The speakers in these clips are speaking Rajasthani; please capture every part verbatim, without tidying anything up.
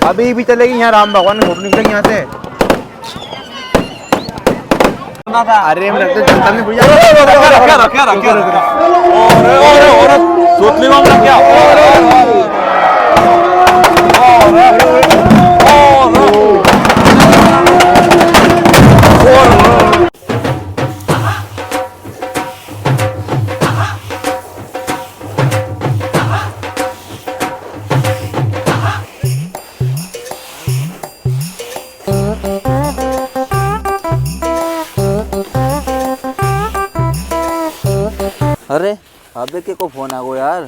अभी भी चलेगी, यहाँ राम भगवान को फोटो निकलेगी यहाँ से। अरे, हम रखते जनता में भैया। रखे, रखे, रखे, रखे। अरे, अरे, अरे, सोतली में हम रखे। अरे, अबे के को फोन आ गो यार।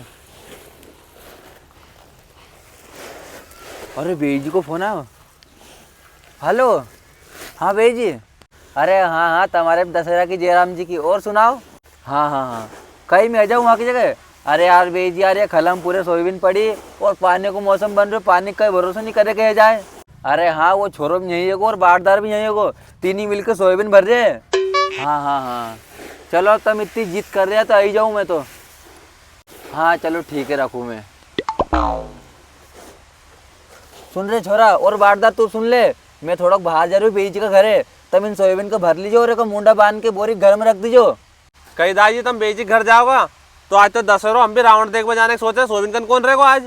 अरे, बेई जी को फोन आयो। हेलो, हाँ बेई जी। अरे हाँ, हाँ, तमारे भी दशहरा की जयराम जी की। और सुनाओ। हाँ, हाँ, हाँ, कई मैं आ जाऊँ वहाँ की जगह। अरे यार बेई जी, यार ये खलम पूरे सोयाबीन पड़ी और पानी को मौसम बन रहो, पानी का कोई भरोसा नी करे के जाए। अरे हाँ, वो छोरो भी यहीं होगो और बाटदार भी यहीं होगो, तीनी मिलके सोयाबीन भर रहे हैं। हाँ, हाँ, हाँ, चलो तम इतनी जिद कर रहे हो तो आई जाऊँ मैं तो। हाँ चलो ठीक है, रखूँ मैं। सुन रे छोरा, और बाटदार तू सुन ले, मैं थोड़ा बाहर जा रही हूँ बेई जी का घर है, तम इन सोयाबीन को भर लीजो और एक मुंडा बांध के बोरी घर में रख दीजो। कई दाई जी, तम बेई जी घर जाओगा तो आज तो दशहरो, हम भी रावण देखवा जाने की सोचे, सोयाबीन कन कौन रहेगो आज?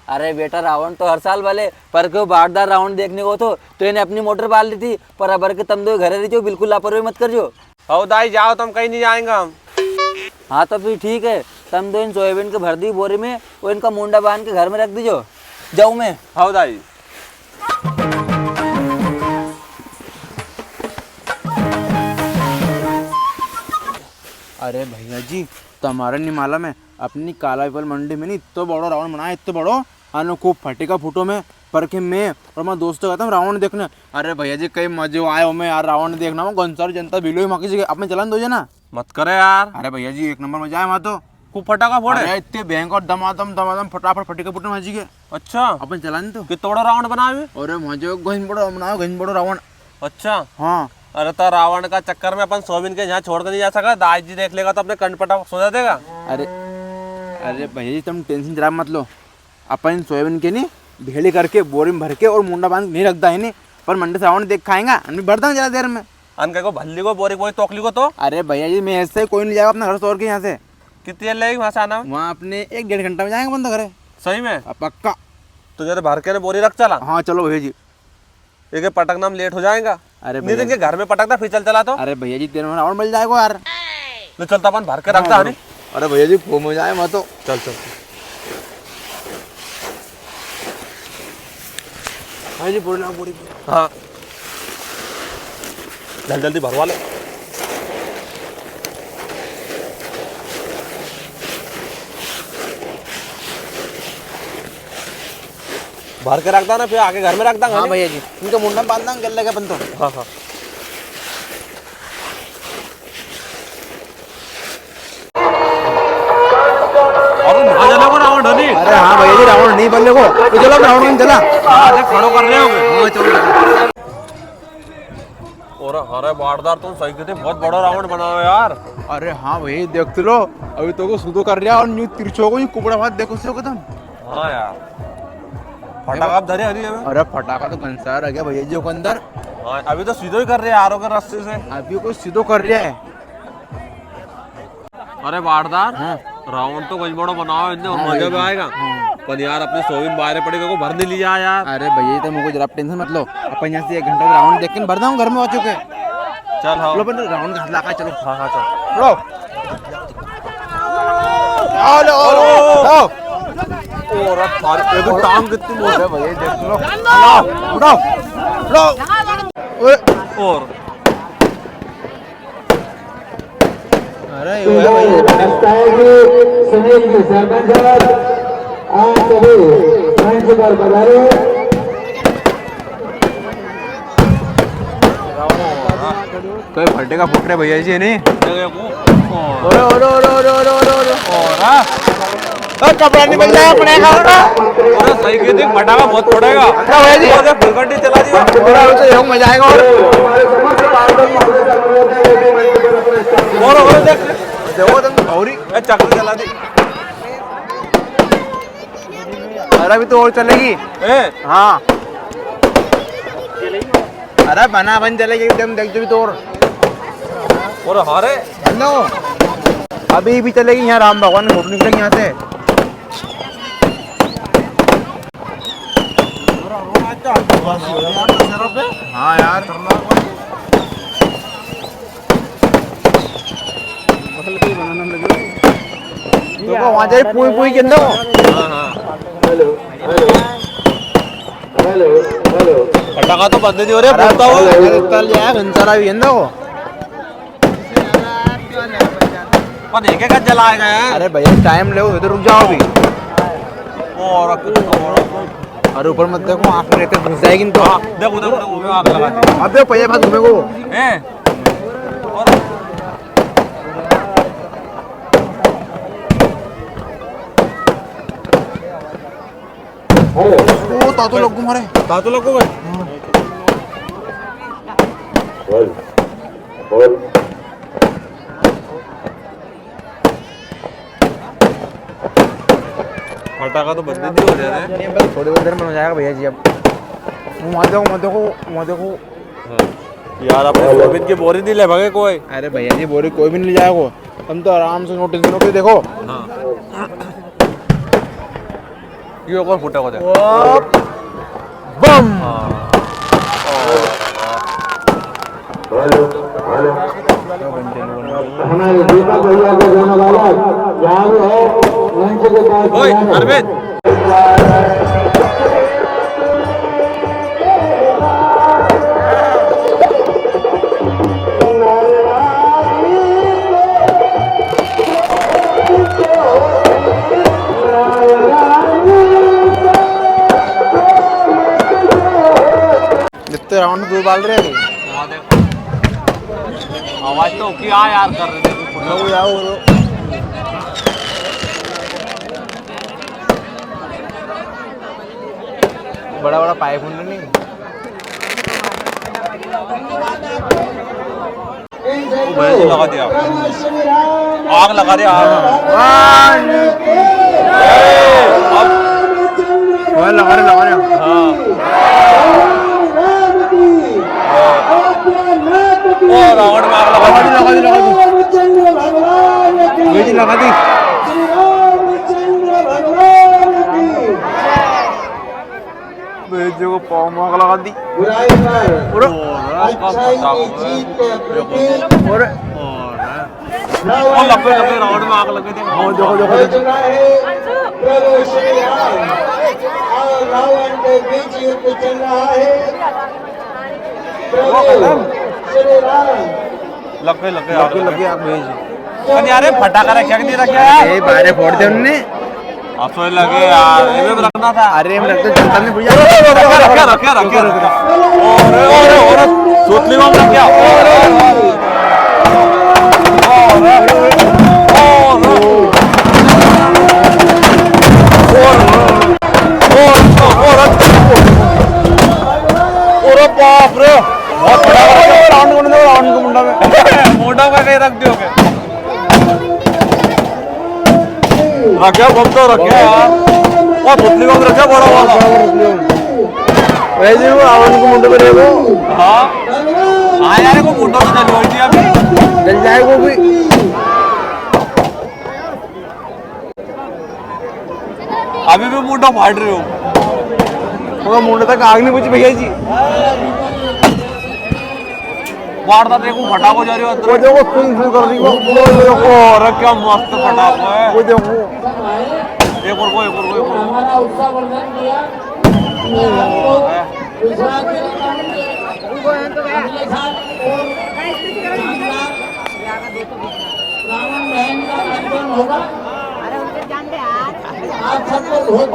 अरे बेटा, रावण तो हर साल भले, पर क्यों बाटदार रावण देखने को थो, तो इन्हें अपनी मोटर बाल ली थी, पर अबर के तम दो घरे रहिजो, बिल्कुल लापरवाही मत करजो। हौ दाई, जाओ तम, कहीं नी जाएंगा हम। हाँ, तो फिर ठीक है, तम दो इन सोयाबीन के भर दी बोरी में और इनका मुंडा बांध के घर में रख दीजो। जाऊँ मैं? हौ दाई। अरे भैया जी, तमारे नी मालूम है, अपनी कालापीपल मंडी में नी इत्तो बड़ो रावण बनायो, इत्तो बड़ो, अने खूब फटेका फूटो में, पर के मैं और मारा दोस्त गया था रावण देखने। अरे भैया जी, कई मजो आयो हमें यार, रावण देखना में। घणी सारी जनता भीड़ हुई माकी जगह, अपने चलां दो जना। मत करे यार। अरे भैया जी, एक नंबर मजा आया वहाँ तो। खूब फटाका फोड़े? अरे इतने भयंकर दमादम, दमादम, फटाफट फटाके फूटने मजी के। अच्छा। अपने चलां तो। कित्तो बड़ो रावण बनायो है? अरे मजो, घणी बड़ो बनायो, घणी बड़ो रावण। अच्छा। हाँ। अरे तो रावण का चक्कर में अपन सोयाबीन के यहाँ छोड़ के नी जा सका, दाई जी देख लेगा तो अपने कंड पटा सोजा देगा। अरे, अरे भैया जी, तम tension जरा मत लो, अपन सोयाबीन के नी भेली करके बोरी में भर के और मुंडा बांध के नी रख दा है नी, पर मंडी से रावण देख के आएगा, हम भी भर देंगा जरा देर में। अन कई को भल्ली को बोरी, बोरी तोकली को तो? अरे भैया जी, मैं ऐसे ही कोई नी जाएगा अपना घर छोड़ के यहाँ से। कितनी देर लगेगी वहाँ से आना में? वहाँ अपने एक डेढ़ घंटा में जाएंगे अपन तो घरे। सही में? हाँ, पक्का। तो जरा भर के ने बोरी रख चला। हाँ, चलो भैया जी। एक पटकना में लेट हो जाएगा। अरे नी भैया तो इनके घर में पटकना, फिर चल चला तो। अरे भैया जी, तेरे में रावण मिल जाएगा यार। ले चलता अपन भर के रखता है नी। अरे भैया जी, घूम हो जाए मैं तो। चल, चल। हाँ जी, बोरी लाओ, बोरी, बोरी। हाँ। जल्दी, जल्दी भरवा ले। भर के रख दा ना, फिर आके घर में रख दा। हाँ भैया जी, इनके मुंडा में बांध दा, गल लगे अपन तो। हाँ, हाँ। अरे ना जला को रावण ढली। अरे हाँ भैया जी, रावण नी बल्ले को। तो चलो, रावण नी जला। हाँ, देख, खड़ो कर रहे होंगे। हाँ, चलो। और अरे बाटदार, तुम सही कहते, बहुत बड़ा रावण बनायो यार। अरे हाँ भाई, देख तो लो, अभी तो को सीधो कर रिया और न्यू तिरछो को ही कुबड़ा भात देखो से एकदम। हाँ यार, फटाका अब धरे हरी हमें। अरे फटाका तो घणा सारा आ गया भैया जी को अंदर। हाँ, अभी तो सीधो ही कर रहे हैं आरो के रस्ते से। अभी को सीधो कर रिया है। अरे बाटदार, हाँ। रावण तो गजबड़ो बनायो इनने, और हाँ, मजा भी भाई। आएगा। हाँ। पर यार, अपनी सोयाबीन बाहर पड़ी, को भर नी लिया यार। अरे भैया, तो मुझे जरा tension मत लो, अपन यहाँ से एक घंटा रावण देख के भर दाऊँ घर में आ चुके। चल, हाँ। लो, अपन रावण का हाथ लगा, चलो। हाँ, हाँ, चल। लो। आओ, लो, आओ, लो, आओ। और अब थारी, ये तो टांग कितनी मोटी है भैया, देख लो। लो, उठाओ। लो। ओए। और अरे, यो है भाई। संस्था है कि सुनील जी, सरपंच साहब, आप सभी मंच पर पधारे। कई फटाका फूट रहे भैया जी, नी? अरे, अरे, अरे। और, हाँ। ओ, कपड़ा नी बन जाए अपने का। अरे सही कह दी, फटाका बहुत फोड़ेगा। हाँ भैया जी। अरे फुलगंटी चला दिया। थोड़ा हो तो यूं मजा आएगा और। और, और देख। देखो तुम, और ही। ए, चक्री चला दी। अरे अभी तो और चलेगी। ए? हाँ। अरे बना बन चलेगी एकदम, देख जो भी तोड़। और हारे। बंदो। अभी भी चलेगी यहाँ, राम भगवान की फोटो निकलेगी यहाँ से। हाँ यार। देखो, वहाँ जाए, पुई पुई के अंदर। हाँ, हाँ। हेलो, हेलो, हेलो, हेलो। फटाका तो बंद नहीं हो रहे, बोलता हूँ। अरे, चल यार, घंटा भी है ना वो। पर देखे कब जलाएगा यार? अरे भैया, टाइम ले, इधर रुक जाओ अभी। और कुछ तो और। अरे ऊपर मत देखो, आँख में रहते घुस जाएगी नहीं तो। हाँ, देखो, देखो, देखो, आग लगा दी। अब देखो, भैया, बात घूमेगो। हैं? और ओ, तातो लग गो मारे। तातो लग गो भाई। बोल, बोल। फटाका तो बंद नहीं हो रहा है। नहीं, बस थोड़ी बहुत देर में हो जाएगा भैया जी। अब वो वहाँ देखो, वहाँ देखो, वहाँ देखो। हाँ। यार, अपने सोयाबीन की बोरी नहीं ले भागे कोई। अरे भैया जी, बोरी कोई भी नहीं ले जाएगा। हम तो आराम से, नो टेंशन होके देखो। हाँ। ये और फुटा को दे। बम। हाँ। हेलो, हेलो। हमारे दीपक भैया को देने वाला यहाँ भी है, मंच के पास ओए, तैयार है। अरविंद। जितने राउंड दो बाल रहे हैं। आवाज तो ओके आ यार कर रहे थे। लो यार, वो बड़ा बड़ा पाइप होने नहीं। वो भैया जी लगा दिया। आग लगा दिया, आग। भगवान की। अब वह लगा रहे, लगा रहे। हाँ। ओ, रावण में आग लगा दी। लगा दी, लगा दी, लगा दी। ये जी लगा दी। बेजो को पाँव में आग लगा दी। बुराई पर अच्छाई की जीत के प्रतीक। और और लंबे लंबे रावण में आग लगे थे। हाँ, देखो, देखो, हो चुका है प्रभु श्री राम और रावण के बीच युद्ध चल रहा है। प्रभु श्री राम। लग गए, लग गए, लग गए, लग गए, आप भेज। अरे यार, ये फटाका रखा कि नहीं रखा यार? ये बाहर फोड़ दे उनने। असो लगे यार, ये भी रखना था। अरे, हम रखते, जनता में भूल जाओ। रखा, रखा, रखा, रखा। अरे, अरे, अरे, सोतली में रखा। अरे, अरे, अरे, बाप रे। बहुत बड़ा, बड़ा, बड़ा राउंड को दो, राउंड को मुंडा में। मुंडा में कहीं रख दियो के। रख्या, बम तो रख्या यार। वो पुतली बम रख्या बड़ा वाला। वैसे वो रावण को मुंडो पे देखो। हाँ। हाँ यार, वो मुंडो तो जल गई थी अभी। जल जाएगा वो भी। अभी भी मुंडा फाड़ रहे हो। वो मुंडा तक आग नहीं बुझी भैया जी। मारता देखो, फटाको जा रही हो अंदर। वो देखो, फुल फुल कर रही हो। वो देखो, अरे क्या मस्त फटाको है। वो देखो। एक और को, एक और को, एक और को।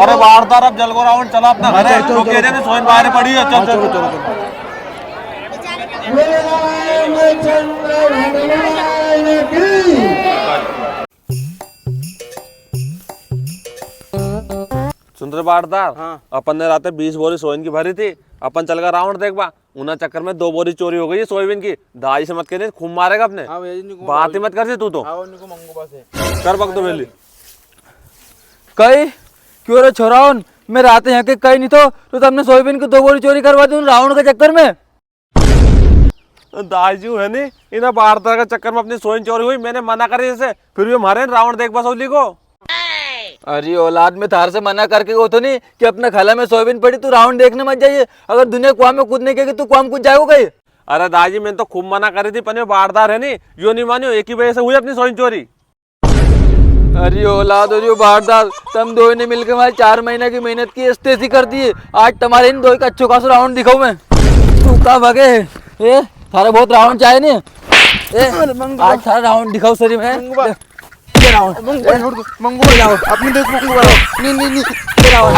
अरे बारदार, अब जल को रावण चला अपना घर है। अच्छा, चलो, तो कह चलो। देने सोइन बाहर पड़ी है। चल, हाँ, चल। चलो, चलो, चलो। सुन रे बारदार, हाँ। अपन ने राते बीस बोरी सोइन की भरी थी, अपन चल गया रावण देखबा। उना चक्कर में दो बोरी चोरी हो गई है सोयाबीन की। दाई से मत कहने, खूब मारेगा अपने। हाँ भैया जी, निको बात ही मत कर तू तो। हाँ, निको मंगू बस है। कर बक तो पहली। कई? क्यों रे छोराओन, मैं राते यहाँ के कई नहीं थो, तो तमने सोयाबीन की दो बोरी चोरी करवा दी उन रावण के चक्कर में। दाजू है नी, इना बारदार का चक्कर में अपनी सोइन चोरी हुई, मैंने मना करी इसे, फिर भी मारे रावण देख बसौली को। अरे औलाद, मैं थार से मना करके गो तो नी कि अपना खाला में सोयाबीन पड़ी, तू रावण देखने मत जाइए। अगर दुनिया कुआ में कूदने के तू कुआ में कूद जाएगो कई? अरे दाजी, मैंने तो खूब मना करी थी, पर यो बारदार है नी, यो नी मान्यो, एक ही वजह से हुई अपनी सोइन चोरी। अरे औलाद और यो बारदार, तम दोई ने मिलके मारी चार महीना की मेहनत की ऐसी तैसी कर दी। आज तमारे इन दोई का अच्छो खासो रावण दिखाऊं मैं। तू का भागे? ए, थारे बहुत रावण चाहे नी। ए, अरे मंगू आज थारा रावण दिखाऊं सरी मैं। मंगू बा। ये रावण। मंगू बा, छोड़ दो। मंगू बा, जाओ। अपने देख मंगू बा। नहीं, नहीं, नहीं। ये रावण।